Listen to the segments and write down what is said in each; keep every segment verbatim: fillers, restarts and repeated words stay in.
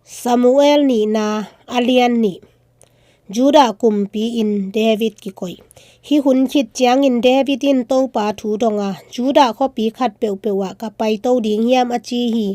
Samuel nihna, a lian nih. Judah kumpi in David kikoih. Hih hun khit ciangin David in Topa thu dong a, Judah khuapi khat peuhpeuh ah ka paito ding hiam, a ci hi.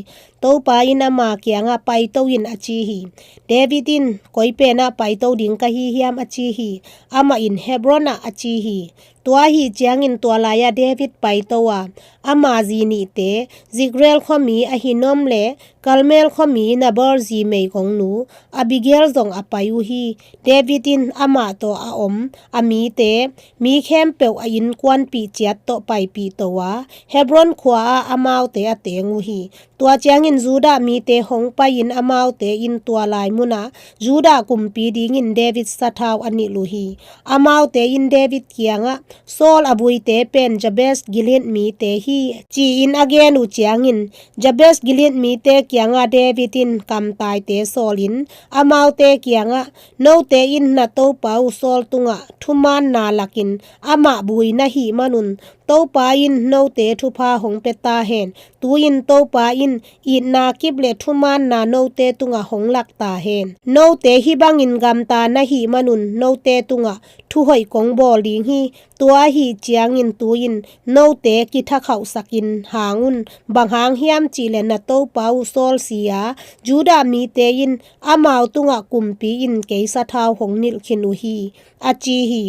Topa in ama kiangah, paito in, a ci hi. David in, koi penah paito ding ka hi hiam, a ci hi. Amah in, Hebron ah, a ci hi. Tua ahih ciangin tua lai-ah David paito a, ama zi nihte, Ziklag khuami Ahinoam le Karmel khuami Nabal zi meigongnu Abigail zong a pai uh hi. David in amah tawh a om a mite, mi khempeuh a innkuanpih ciat tawh paipih to a, Hebron khua-ah amaute a teng uh hi. Tua ciangin Judah mite hong pai-in amaute in tua lai munah Judah kumpi dingin David sathau a nilh uh hi. Amaute in David kiangah, Saul a vuite pen Jabes Gilead mite hi, ci-in a gen uh ciangin, Jabes Gilead mite kiangah David in kamtaite sawlin, amaute kiangah, Note in na topa uh Saul tungah thumaanna lakin amah vui na hih manun, Topa in note thupha hong pia ta hen. Tu-in Topa in itna kip le thumaanna note tungah hong lak ta hen. Note hih bangin gamta na hih manun note tungah thuhoih kong bawl ding hi. Tua ahih ciangin tu-in note kithakhauhsakin hang un, bang hang hiam cih leh na topa uh Saul si a, Judah mite in amau tungah kumpi in kei sathau hong nilh khin uh hi, a ci hi.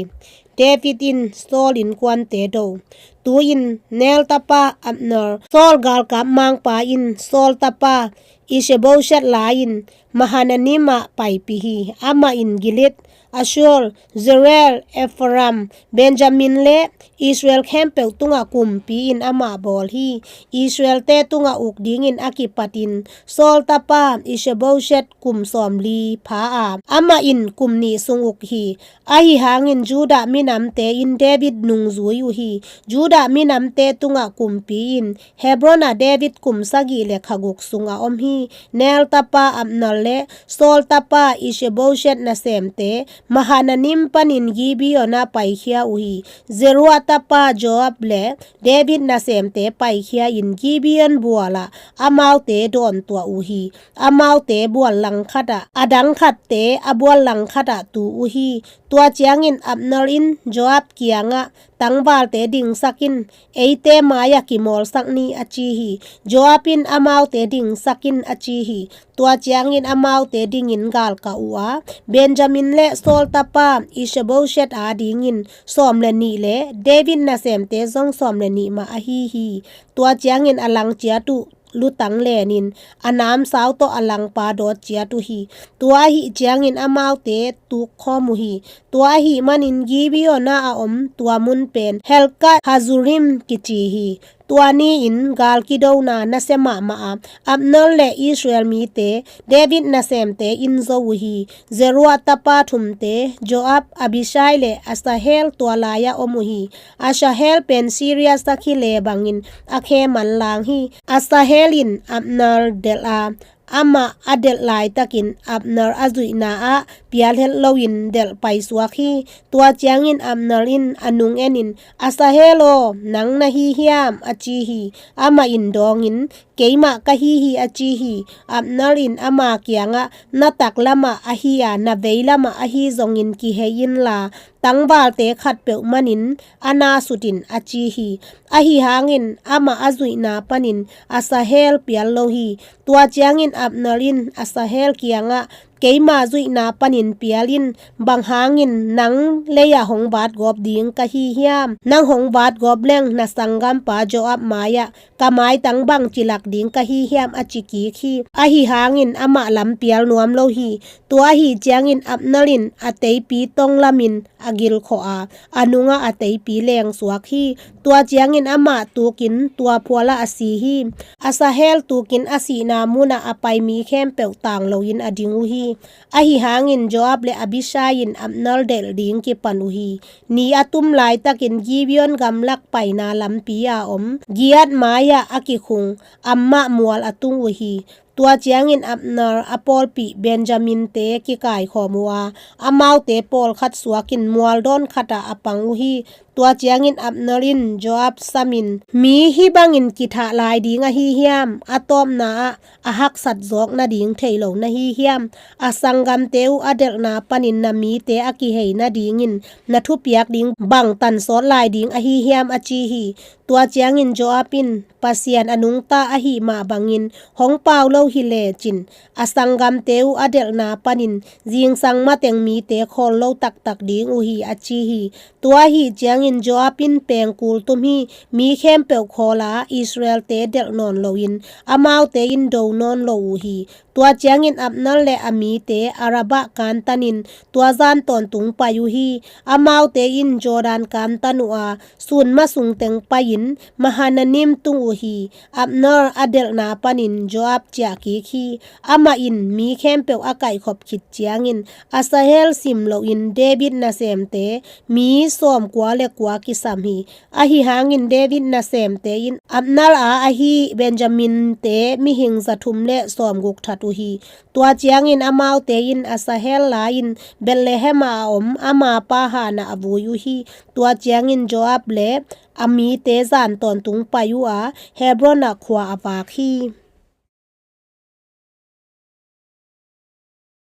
David in Saul innkuante do. Tu-in Ner tapa Abner, Saul galkap mangpa in Saul tapa Ishbosheth la-in Mahanaim ah paipih hi. Amah in Gilead, Asher, Zerah, Ephraim, Benjamin le Israel khempeuh tungah kumpi in amah bawl hi. Israelte tungah uk dingin a kipatin Saul tapa Ishbosheth kum sawmli pha a, amah in kum nih sung uk hi. Ahi hangin Judah minamte in David nungzui uh hi. Judah minamte tungah kumpi in Hebron ah David kum sagih le kha guk sung a om hi. Ner tapa Abner le Saul tapa Ishbosheth nasemte Mahanaim panin Gibeon ah paikhia uh hi. Zeruiah tapa Joab le David nasemte paikhia in Gibeon bual ah amaute dawntuah uh hi. Amaute bual langkhat ah, a dang khatte a bual langkhat ah tu uh hi. Tua ciangin Abner in Joab kiangah, tangvalte dingsak in, eite mai-ah kimawlsak ni, a ci hi. Joab in amaute dingsak in, a ci hi. Tua ciangin amaute dingin galkah uh a, Benjamin le Saul tapa Ishbosheth adingin sawm le nih le David nasemte zong sawm le nih mah ahi hi. Tua ciangin a lang ciat uh lutang lenin a namsau tawh a langpa dawt ciat uh hi. Tua ahih ciangin amaute tuk khawm uh hi. Tua ahih manin Gibeon ah a om tua mun pen Helkath Hazzurim kici hi. Tua ni-in gal kidona nasia mahmah a, Abner le Israel mite David nasemte in zo uh hi. Zeruiah tapa thumte, Joab, Abishai le Asahel tua lai-ah om uh hi. Asahel pen Syria sakhi le bangin a khe manlang hi. Asahel in Abner delh a, amah a delh laitakin Abner a zuihna ah pial het loin delh paisuak hi. Tua ciangin Abner in a nung enin, Asahel aw, nang na hi hiam? a ci hi. Amah in dawngin, keimah ka hi hi, a ci hi. Abner in ama kiangah, na taklamah ahi a, na veilamah ahi zongin kihei inla, tangvalte khatpeuh manin a na sut in, a ci hi. Ahi hangin amah a zuihna panin Asahel pial lo hi. Tua ciangin Abner in Asahel kiangah, keima zuihna panin pial in, bang hangin nang lei-ah hong vatgawp ding ka hi hiam? Nang hong vatgawp leng na sanggampa Joab mai-ah ka maitang bangci lak ding ka hi hiam? a ci kik hi. Ahi hangin amah lam pial nuam lo hi. Tua ahi ciangin Abner in a teipi tong lamin a gilkhawh a, a nungah a teipi lengsuak hi. Tua ciangin amah tukin tua phualah a si hi. Asahel tukin a sihna munah a pai mi khempeuh tang loin a ding uh hi. Ahi hangin Joab le Abishai in Abner delh ding kipan uh hi. Ni a tum laitakin Gibeon gamlak paina lampi a om Giah mai-ah a kikhung Ammah mual a tung uh hi. Tua ciangin Abner a pawlpi Benjamin-te kikaikhawm uh a, amaute pawlkhat suakin mualdawn khatah a pang uh hi. Tua ciangin Abner in Joab samin, "Mi hih bangin kithah lai ding ahi hiam? A tawpna ah a haksat zawk nading thei lo na hi hiam? A sanggamte uh a delhna panin na mite a kihei nadingin na thupiak ding bang tansawt lai ding ahi hiam?" a ci hi. Tua ciangin Joab in, "Pasian a nungta ahih mah bangin hong pau lo hi lecin, a sanggamte uh a delhna panin zingsang mateng mite khawl lo taktak ding uh hi," a ci hi. Tua ahih ciangin Joab in pengkul tum hi. Mi khempeuh khawl a, Israel-te delh nawn loin amaute in do nawn lo uh hi. Tua ciangin Abner le a mite Arabah kantanin tua zan tawntung pai uh hi. Amaute in Jordan kantan uh a, sun ma sungteng pai-in Mahanaim tung uh hi. Abner a delhna panin Joab ciah kik hi. Amah in mi khempeuh a kaihkhop khit ciangin Asahel sim loin David nasemte mi sawmkua le kua kisam hi. Ahi hangin David nasemte in Abner a ahi Benjamin-te mihing za thum le sawmguk that uh hi. Tua ciangin amaute in Asahel la-in Bethlehem ah a om ama pa hanah a vui uh hi. Tua ciangin Joab le a mite zan tawntung pai uh a, Hebron ah khua a vak hi.